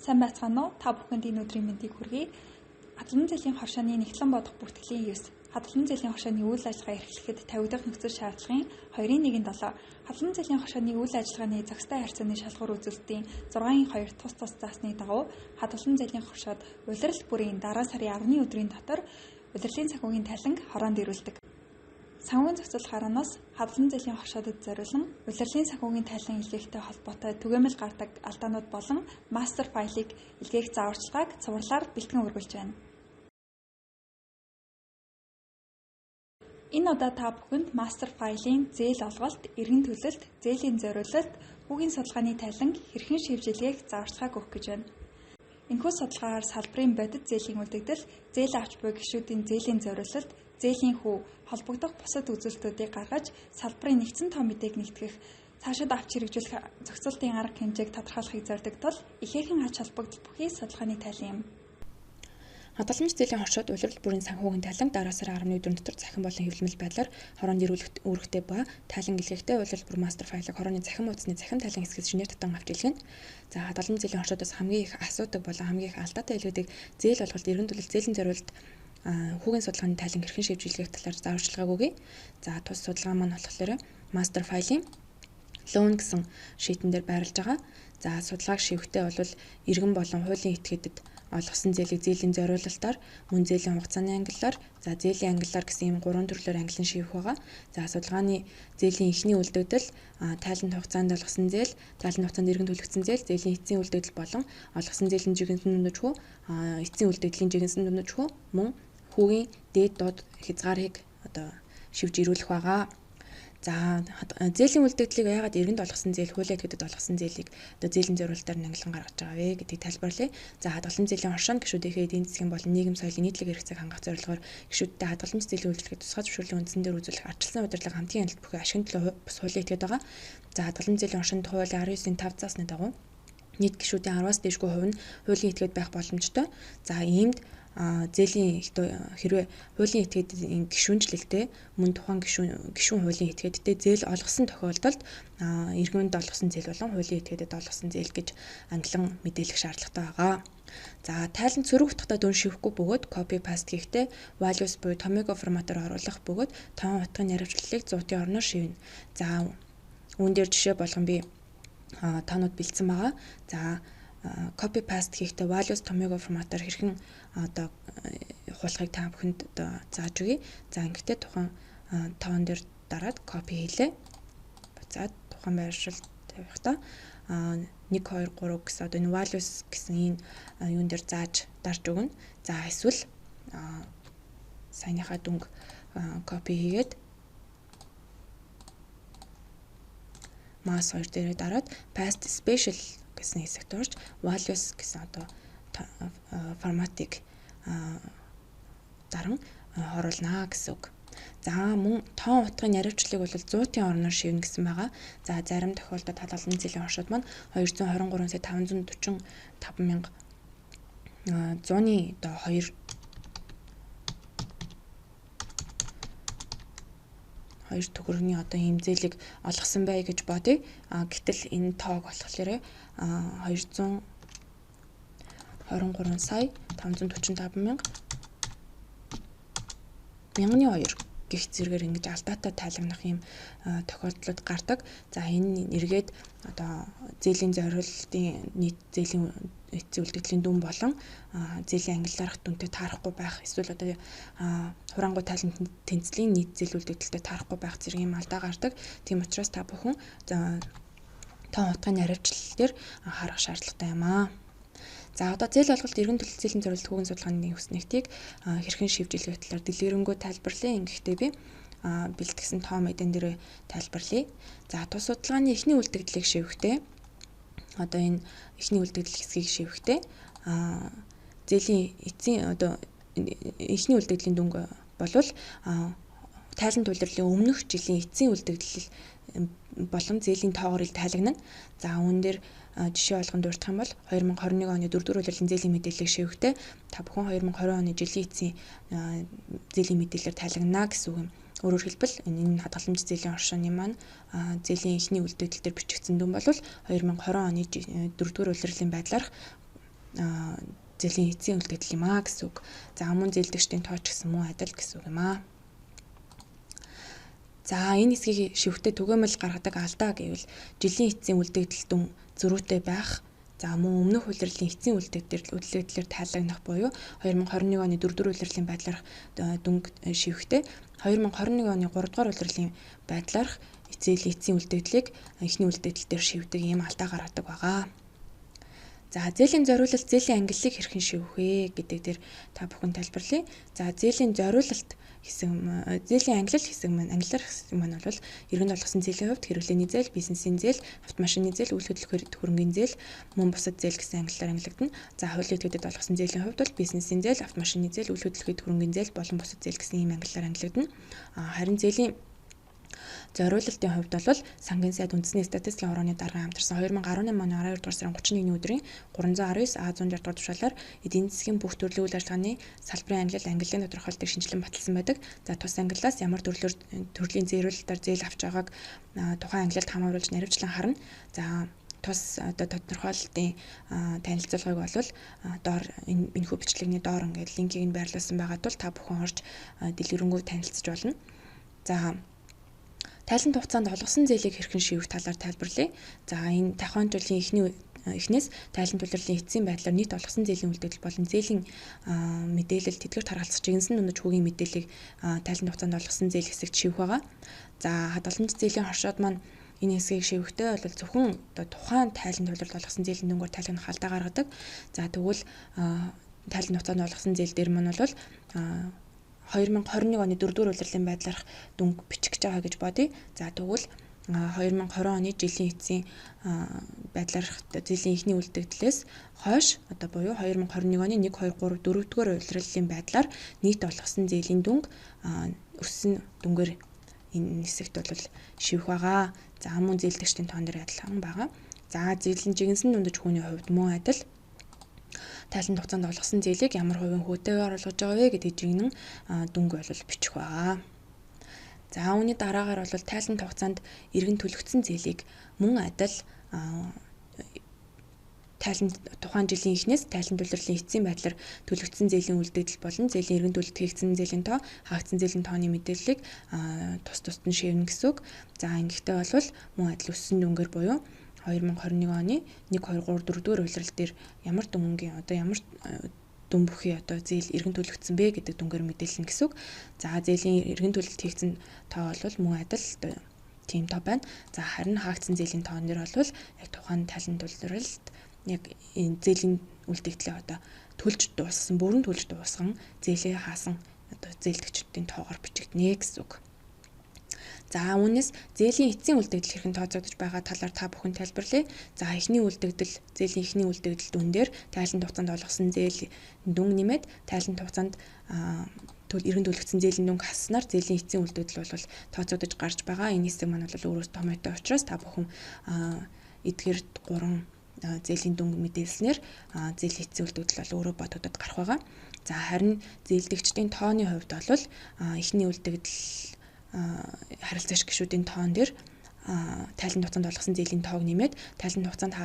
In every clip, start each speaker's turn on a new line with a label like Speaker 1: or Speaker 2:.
Speaker 1: Сайн байцгаана уу? Та бүхэнд энэ өдрийн мэндийг хүргэе. Хадгалан зээлийн хоршооны нэгтлэн бодох бүртгэлийн 9. Хадгалан зээлийн хоршооны үйл ажиллагаа эрхлэхэд тавигдах нөхцөл шаардлагын 2-1-7. Хадгалан зээлийн хоршооны үйл ажиллагааны зохистой харьцааны шалгуур үзүүлэлтийн 6-2 тус тус заасны дагуу хадгалан зээлийн хоршоод улирал бүрийн дараа сарын 10-ны өдрийн дотор улирлын санхүүгийн тайланг хороонд ирүүлдэг. Санхүүгийн зохицуулах хараанаас хадгалан зээлийн хоршоодод зориулан улирлын санхүүгийн тайлан илгээхтэй холбоотой түгээмэл гардаг алдаанууд болон мастер файлыг илгээх зааварчилгааг цувралаар бэлтгэн өргүүлж байна. Энэ удаа та бүхэнд мастер файлын зээл олголт, эргэн төлөлт, зээлийн зориулалт, хүүгийн судалгааны тайланг хэрхэн шивж илгээх зааварчилгааг өгөх гэж байна. Энэхүү судалгаагаар салбарын бодит зээлийн үлдэгдэл, зээл авч буй гишүүдийн зээлийн зориулалт, зээлийн хүү, холбогдох бусад үзүүлэлтүүдийг гаргаж салбарын нэгдсэн тоо мэдээг нэгтгэх, цаашид авч хэрэгжүүлэх зохицуултын арга хэмжээг тодорхойлохыг зорддог тул ихээхэн ач холбогдол бүхий судалгааны тайлан юм.
Speaker 2: Хадгаламж зээлийн хоршоод улирал бүрийн санхүүгийн тайлан дараа сарын 10-ны өдрийн дотор захин болон хэвлэмэл байдлаар хороонд ирүүлэх үүрэгтэй ба тайлан илгээхдээ улирал бүр мастер файлыг хорооны захин хуудасны захин тайлан хэсгээс шинээр татан авч илгээнэ. За, хадгаламж зээлийн хоршоодоос хамгийн их асуудаг болон хамгийн их алдаатай илгээдэг зээл олголт, эргэн төлөлт, зээлийн зориулалт, хүүгийн судалгааны тайлан хэрхэн шивж илгээх талаар зааварчилгааг өгье. За, тус судалгаа маань болохоор мастер файлын loan гэсэн шийтэн дээр байрлаж байгаа. За, судалгааг шивэхдээ бол иргэн болон хуулийн этгээдэд олгосон зээлийг зээлийн зориулалтаар, мөн зээлийн хугацааны ангиллаар, за зээлийн ангиллаар гэсэн ийм гурван төрлөөр ангилан шивэх байгаа. За, судалгааны зээлийн эхний үлдэгдэл, тайлан хугацаанд олгосон зээл, тайлан хугацаанд иргэн төлөгдсөн зээл, зээлийн эцсийн үлдэгдэл болон олгосон зээлийн жигэнсэн дундаж хүү, эцсийн үлдэгдлийн жигэнсэн дундаж хүү, мөн хүүгийн дээд доод хязгаарыг одоо шивж ирүүлэх байгаа. За, зээлийн үлдэгдлийг яагаад иргэнд олгосон зээл, хуулийн этгээдэд олгосон зээлийг одоо зээлийн зориулалтаар ангилан гаргаж байгаа вэ гэдгийг тайлбарлая. За, хадгаламж зээлийн оршоонд гишүүдийнхээ эдийн засгийн болон нийгэм соёлын нийтлэг хэрэгцээг хангах зорилгоор гишүүдтэй хадгаламж зээлийн үйлчилгээг тусгай зөвшөөрлийн үндсэн дээр үзүүлэх ардчилсан удирдлага хамтын хяналт бүхий ашигын төлөө бус хуулийн этгээд байгаа. За, хадгаламж зээлийн оршоонд хуулийн 19-ийн 5 заасны дагуу нийт гишүүдийн 10-аас дээшгүй хувь нь хуулийн этгээд байх боломжтой. За, иймд зээлийн хэрвээ хуулийн этгээдийн гишүүнчлэлтэй мөн тухайн гишүүн хуулийн этгээдтэй зээл олгосон тохиолдолд иргэнд олгосон зээл болон хуулийн этгээдэд олгосон зээл гэж ангилан мэдээлэх шаардлагатай байгаа. За, тайлан сөрөг утгатай дүн шивэхгүй бөгөөд copy paste хийхдээ values буюу томьёого форматаар оруулах бөгөөд тоон утгын наривчлалыг 100-ын орноор шивнэ. За, үүн дээр жишээ болгон би тоонууд бэлдсэн байгаа. За, copy paste хийхдээ values томьёого форматаар хэрхэн одоо хуулахыг та бүхэнд одоо зааж өгье. За, ингэхдээ тухайн тоон дээр дараад copy хийлээ. Буцаад тухайн байршил тавихтаа 1 2 3 гэсэн одоо энэ values гэсэн энэ юун дээр зааж дарж өгнө. За, эсвэл саяныхаа дүнг copy хийгээд mass 2 дээрээ дараад paste special гэсэн хэсэгт орж values гэсэн одоо форматыг даран хоруулнаа гэсэн үг. За, мөн тоон утгын наривчлалыг бол 100-ын орноор шивнэ гэсэн байгаа. За, зарим тохиолдолд хадгаламж зээлийн оршууд маань 223 сая 545 мянга 100-ны одоо 2 төгрөгийн одоо ийм зээлийг олгосон бай гэж бодъё. Гэтэл энэ тоог болохоор 223 сая 545 мянга 1002 гэх зэрэгээр ингэж алдаатай тайлагнах ийм тохиолдлууд гардаг. За, энэ эргээд одоо зээлийн зориулалтын нийт зээлийн эцсийн үлдэгдлийн дүн болон зээлийн ангиллаарх дүнтэй таарахгүй байх, эсвэл одоо хураангуй тайлан тэнцлийн нийт зээл үлдэгдэлтэй таарахгүй байх зэрэг ийм алдаа гардаг. Тийм учраас та бүхэн тоон утгын наривчлал дээр анхаарах шаардлагатай юм аа. За, одоо зээл олголт, эргэн төлөлт, зээлийн зориулалт, хүүгийн судалгааны ус нэгтийг хэрхэн шивж илгээх талаар дэлгэрэнгүй тайлбарлая. Ингэхдээ би бэлтгэсэн тоо мэдэн дээр тайлбарлая. За, тус судалгааны эхний үлдэгдлийг шивэхдээ одоо энэ эхний үлдэгдэл хэсгийг шивэхдээ зээлийн эцсийн одоо эхний үлдэгдлийн дүнг болвол тайлан төлөрлөлийн өмнөх жилийн эцсийн үлдэгдэл болон зээлийн тоогоор ил тайлагнана. За, үүн дээр жишээ болгон дурдах юм бол 2021 оны 4-р улирлын зээлийн мэдээллийг шивэхдээ та бүхэн 2020 оны жилийн эцсийн зээлийн мэдээлэлээр тайлагнана гэсэн үг юм. Өөрөөр хэлбэл энэ хадгаламж зээлийн оршооны маань зээлийн эхний үлдэгдэл дээр бичигдсэн дүн бол 2020 оны 4-р улирлын байдлаарх зээлийн эцсийн үлдэгдэл юм а гэсэн үг. За мөн зээлдэгчдийн тоо ч гэсэн мөн адил гэсэн үг юм а. За энэ хэсгийг шивхтээ түгээмэл гаргадаг алдаа гэвэл жилийн эцсийн үлдэгдэл дүн зөрүүтэй байх. За мөн өмнөх улирлын эцсийн үлдэгдлээр тайлгнах буюу 2021 оны 4 дугаар улирлын байдлаарх дүнг шивхтээ 2021 оны 3 дугаар улирлын байдлаарх зээлийн эцсийн үлдэгдлийг эхний үлдэгдэл дээр шивдэг ийм алдаа гаргадаг байгаа. За зээлийн зориулалт, зээлийн ангиллыг хэрхэн шивэх вэ гэдэг дээр та бүхэн тайлбарлая. За зээлийн зориулалт хэсэг, зээлийн ангилал хэсэг маань, ангиллаар хэсэг маань бол эргэн олгосон зээлийн хувьд хэрэглээний зээл, бизнесийн зээл, автомашины зээл, үйл хөдлөх хөрөнгийн зээл, мөн бусад зээл гэсэн ангиллаар ангилагдана. За хуулийн этгээдэд олгосон зээлийн хувьд бол бизнесийн зээл, автомашины зээл, үйл хөдлөх хөрөнгийн зээл болон бусад зээл гэсэн ийм ангиллаар ангилагдана. Харин зээлийн зориулалтын хувьд бол сангийн сайд үндэсний статистикийн хорооны даргын хамтарсан 2018 оны 12 дугаар сарын 31-ний өдрийн 319 А160 дугаар тушаалаар эдийн засгийн бүх төрлийн үйл ажиллагааны салбарын ангилал, ангиллын тодорхойлолтыг шинжилэн баталсан байдаг. За тус ангиллаас ямар төрлөөр төрлийн зээрлэлтээр зээл авч байгааг тухайн ангилалд хамааруулж наривчлан харна. За тус одоо тодорхойлолтын танилцуулгыг бол доор энэхүү бичлэгний доор ингээд линкийг нь байрлуулсан байгаа тул та бүхэн орж дэлгэрэнгүй танилцж болно. За тайлан хугацаанд олгосон зээлийг хэрхэн шивэх талаар тайлбарлая. За энэ тахиан жилийн эхнээс тайлан төлөрлөлийн эцсийн байдлаар нийт олгосон зээлийн үлдэгдэл болон зээлийн мэдээлэл тэдгэрт харгалзах жигнэсэн дундаж хүүгийн мэдээллийг тайлан хугацаанд олгосон зээл хэсэгт шивэх байгаа. За хадгаламж зээлийн хоршоод маань энэ хэсгийг шивэхдээ бол зөвхөн одоо тухайн тайлан төлөрлөлд олгосон зээлийн дүнгээр тайлгнах алдаа гаргадаг. За тэгвэл тайлан хугацаанд олгосон зээл дээр маань бол 2021 оны 4 дугаар улирлын байдлаарх дүнг бичих гэж байгаа гэж бодъё. За тэгвэл 2020 оны жилийн эцсийн байдлаарх зээлийн эхний үлдэгдлээс хойш одоо буюу 2021 оны 1 2 3 4 дугаар улирлын байдлаар нийт олгосон зээлийн дүнг өссөн дүнгээр энэ хэсэгт бол шивэх байгаа. За мөн зээлдэгчдийн тоон дээр адилхан байгаа. За зээлийн жигнэсэн дундаж хүүний хувьд мөн адил тайлан хугацаанд олгосон зээлийг ямар хувийн хүүтэйгээр олгож байгаа вэ гэдэг жигнэн дүнг бол бичих байгаа. За үүний дараагаар бол тайлан хугацаанд эргэн төлөгдсөн зээлийг мөн адил тайлан тухайн жилийн эхнээс тайлан төлөрлөлийн эцсийн байдлаар төлөгдсөн зээлийн үлдэгдэл болон зээлийн эргэн төлөлт хийгдсэн зээлийн тоо, хаагдсан зээлийн тооны мэдээллийг тус тусад нь шивнэ гэсэн үг. За ингэхдээ бол мөн адил өссөн дүнгээр буюу 2021 оны 1 2 3 4 дугаар улирал дээр ямар дүнгийн одоо ямар дүн бүхий одоо зээл эргэн төлөгдсөн бэ гэдэг дүнгээр мэдээлнэ гэсэн үг. За зээлийн эргэн төлөлт хийгдсэн тоо бол мөн адил тийм тоо байна. За харин хаагдсан зээлийн тоон дээр бол яг тухайн тайлан төлөрлөлт яг энэ зээлийн үлдэгдлээ одоо төлж дууссан, бүрэн төлж дуусган зээлээ хаасан одоо зээлдэгчдийн тоогоор бичигдэнэ гэсэн үг. За үүнээс зээлийн эцсийн үлдэгдэл хэрхэн тооцогдож байгаа талаар та бүхэн тайлбарлая. За эхний үлдэгдэл, зээлийн эхний үлдэгдэл дүн дээр тайлан хугацаанд олгосон зээл дүн нэмээд тайлан хугацаанд эргэн төлөгдсөн зээлийн дүнг хасснаар зээлийн эцсийн үлдэгдэл бол тооцогдож гарч байгаа. Энэ хэсэг маань бол өөрөөс томьёотой учраас та бүхэн эдгээр 3 зээлийн дүнг мэдээлснээр зээлийн эцсийн үлдэгдэл бол өөрөө бодогдод гарах байгаа. За харин зээлдэгчдийн тооны хувьд бол эхний үлдэгдэл харилцагч гишүүдийн тоон дээр тайлан хугацаанд олгосон зээлийн тоог нэмээд тайлан хугацаанд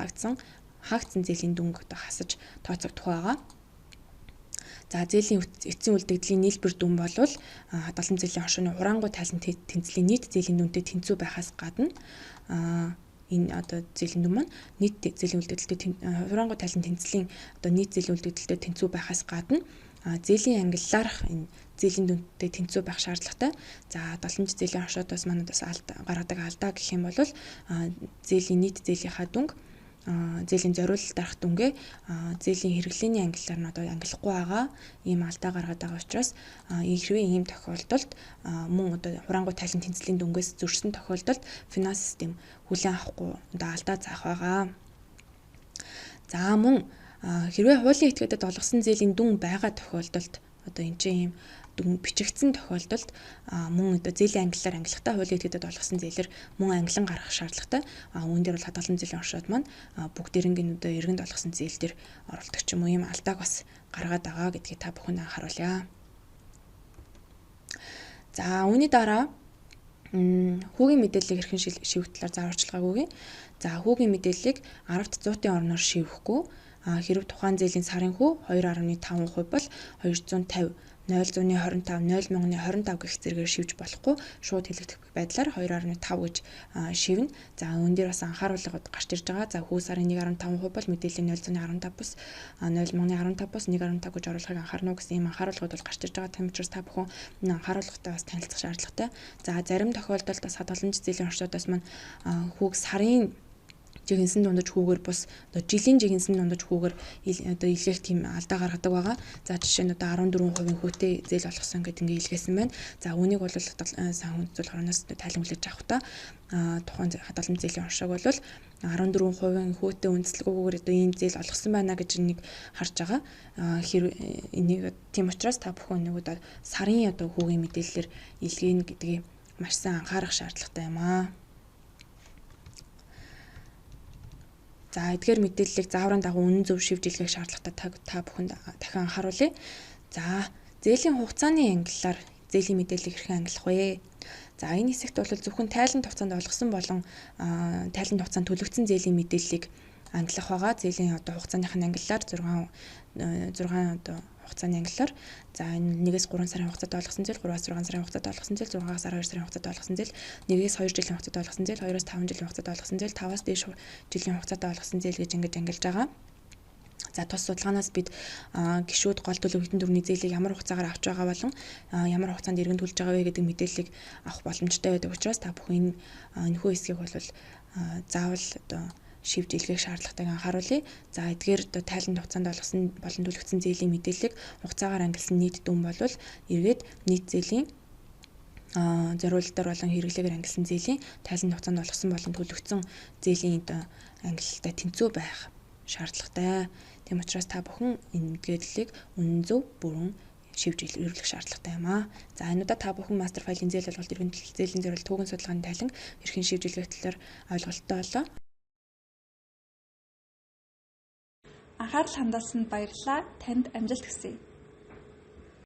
Speaker 2: хаагдсан зээлийн дүнг одоо хасаж тооцогдох байгаа. За зээлийн эцсийн үлдэгдлийн нийлбэр дүн бол хадгаламж зээлийн оршууны хураангуй тайлан тэнцлийн нийт зээлийн дүнтэй тэнцүү байхаас гадна энэ одоо зээлийн дүн маань нийт зээлийн үлдэгдэлтэй хураангуй тайлан тэнцлийн одоо нийт зээлийн үлдэгдэлтэй тэнцүү байхаас гадна зээлийн ангиллаарх энэ зээлийн дүнтэй тэнцүү байх шаардлагатай. За хадгаламж зээлийн хоршоодоос манад бас гаргадаг алдаа гэх юм бол зээлийн нийт зээлийнхаа дүнг зээлийн зориулалт дарах дүнгээ зээлийн хэрэглээний ангиллаар нь одоо ангиллахгүй байгаа ийм алдаа гаргаад байгаа учраас хэрвээ ийм тохиолдолд мөн одоо хураангуй тайлан тэнцлийн дүнгээс зөрчсөн тохиолдолд финанс систем хүлээн авахгүй одоо алдаа заах байгаа. За мөн хэрвээ хуулийн этгээдэд олгосон зээлийн дүн байгаа тохиолдолд одоо энэ чинь ийм дүн бичигдсэн тохиолдолд мөн одоо зээлийн ангиллаар ангилахдаа хуулийн этгээдэд олгосон зээлэр мөн ангилан гаргах шаардлагатай. Үүн дээр бол хадгаламж зээлийн оршууд маань бүгдээрэнгийн одоо эргэнд олгосон зээл дээр оролдог ч юм уу ийм алдааг бас гаргаад байгаа гэдгийг та бүхэнд анхааруулъя. За үүний дараа хүүгийн мэдээллийг хэрхэн шивэх талаар зааварчилгааг өгье. За хүүгийн мэдээллийг 10-т 100-ын орноор шивэхгүй Хэрв тухайн зээлийн сарын хүү 2.5% бол 250 0.25 0.25 гэх зэрэгээр шивж болохгүй, шууд хэлэгдэх байдлаар 2.5 гэж шивнэ. За, үүн дээр бас анхааруулгууд гарч ирж байгаа. За, хүү сарын 1.5% бол мэдээллийн 0.15 бус 0.15 бус 1.5 гэж оруулахыг анхаарна уу гэсэн ийм анхааруулгууд бол гарч ирж байгаа. Тийм учраас та бүхэн энэ анхааруулгатай бас танилцах шаардлагатай. За, зарим тохиолдолд бас хадгаламж зээлийн орчуудаас маань хүүг сарын жигэнсэн дундаж хүүгээр бус одоо жилийн жигэнсэн дундаж хүүгээр одоо илгээх тийм алдаа гаргадаг байгаа. За, жишээ нь одоо 14% хүүтэй зээл олгосон гэдэг ингээ илгээсэн байна. За, үүнийг бол санхүү үзүүлэх хорооноос тайлан хүлээж авах та тухайн хадгаламж зээлийн оршоог бол 14% хүүтэй үндэслэггүйгээр одоо ийм зээл олгосон байна гэж нэг харж байгаа. Энийг тийм учраас та бүхэн нэг удаа сарын одоо хүүгийн мэдээллээр илгээнэ гэдгийг маш сайн анхаарах шаардлагатай юм аа. За, эдгээр мэдээллийг зааврын дагуу үнэн зөв шивж илгээх шаардлагатай та бүхэнд дахин анхааруулъя. За, зээлийн хугацааны ангиллаар зээлийн мэдээллийг хэрхэн ангилах вэ? За, энэ хэсэгт бол зөвхөн тайлан хугацаанд олгосон болон тайлан хугацаанд төлөгдсөн зээлийн мэдээллийг ангилах байгаа. Зээлийн одоо хугацааных нь ангиллаар 6 одоо хугацааны ангиллаар, за, энэ 1-ээс 3 сарын хугацаанд олгосон зээл, 3-аас 6 сарын хугацаанд олгосон зээл, 6-аас 12 сарын хугацаанд олгосон зээл, 1-ээс 2 жилийн хугацаанд олгосон зээл, 2-оос 5 жилийн хугацаанд олгосон зээл, 5-аас дээш жилийн хугацаанд олгосон зээл гэж ингэж ангилж байгаа. За, тус судалгаанаас бид гишүүд гол төлөв хэдэн төгрөгийн зээлийг ямар хугацаагаар авч байгаа болон ямар хугацаанд эргэн төлж байгаа вэ гэдэг мэдээллийг авах боломжтой байдаг учраас та бүхэн энэ энэхүү хэсгийг бол заавал одоо шивж илгээх шаардлагатайг анхааруулъя. За, эдгээр одоо тайлан хугацаанд олгосон болон төлөгдсөн зээлийн мэдээллийг хугацаагаар ангилсан нийт дүн бол эргээд нийт зээлийн зориулалтаар болон хэрэглээгээр ангилсан зээлийн тайлан хугацаанд олгосон болон төлөгдсөн зээлийн одоо ангилалтай тэнцүү байх шаардлагатай. Тийм учраас та бүхэн энэ мэдээллийг үнэн зөв бүрэн шивж илрүүлэх шаардлагатай юм аа. За, энэ удаа та бүхэн мастер файлын зээл олголт, эргэн зээлийн зориулалт, түүхэн судалгааны тайлан хэрхэн шивж илгээх талаар ойлголттой боллоо.
Speaker 1: Анхаарал хандуулсанд баярлалаа. Танд амжилт хүсье.